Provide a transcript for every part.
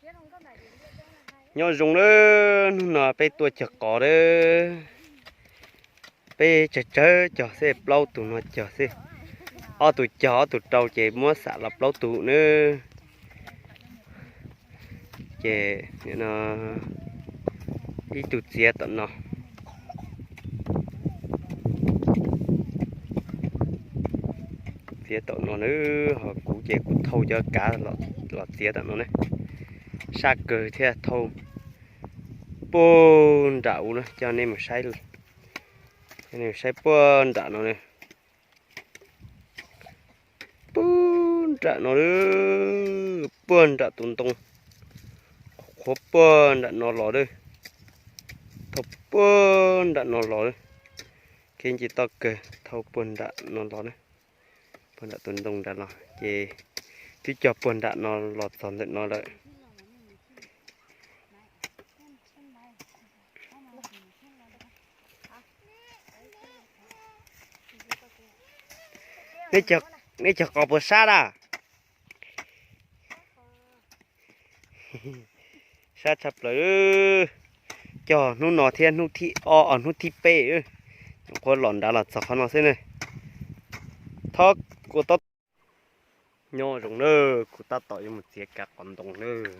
Nyob zoo nawb, hnub no peb tuaj cog qos nawb. Peb tsawg tsawg cog xwb, plaub tug no cog xwb. Ob tug cog ob tug rau ces muab xam los plaub tug nawb. Ces ib tug txiav tom no, txiav tom no nawb, ho kuv ces kuv thauj cov kav los txiav tom no ne. Sab kawg thiab, thauj puag nram u na, coj nej mus saib, saib puag nram no na. Puag nram no, puag nram tus ntoo, qhuav puag nram no los lawm, thauj puag nram no los lawm. Kev nce toj kawg, thauj puag nram no los na, puag nram tus ntoo nram los ces twb cog puag nram no los txog ntawm no lawm. Neb cog qos puas sab na? Sab tshaj plaws. Cog hnub no thiab hnub thib ob, hnub thib peb, nyuam qhuav los nrad los txog qhov no xwb ne. Thov kuv tab, nyob zoo nawb, kuv tab tom yuav mus txiav kav qos ntoo nawb.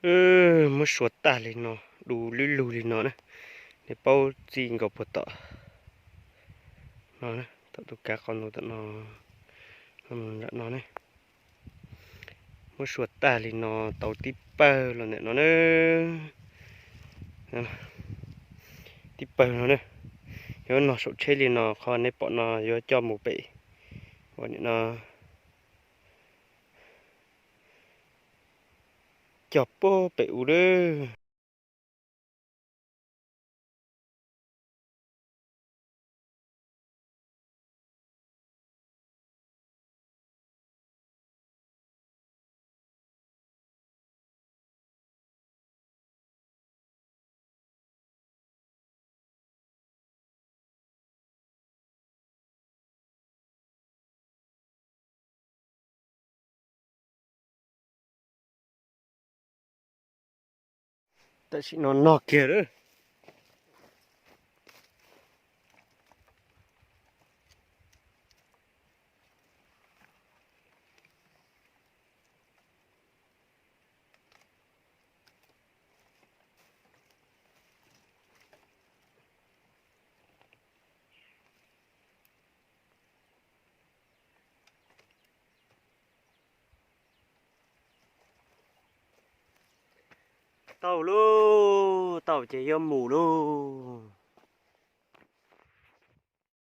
Muab sua tag li no, du lub lug li no na. Nej paub txij nkaus puag tom no, tom tus kav qos ntoo tom no, nram no ne. Muab sua tag li no, tau tib pawg los ntawm no na. Tib pawg no na. Yuav no saum tsheb li no, qhov nej pom no yuav coj mus pem, ua nim no cog puag pem u lawm. Tam sim no no kiag lawm. Tau lauj, tau ces yuav mus lauj.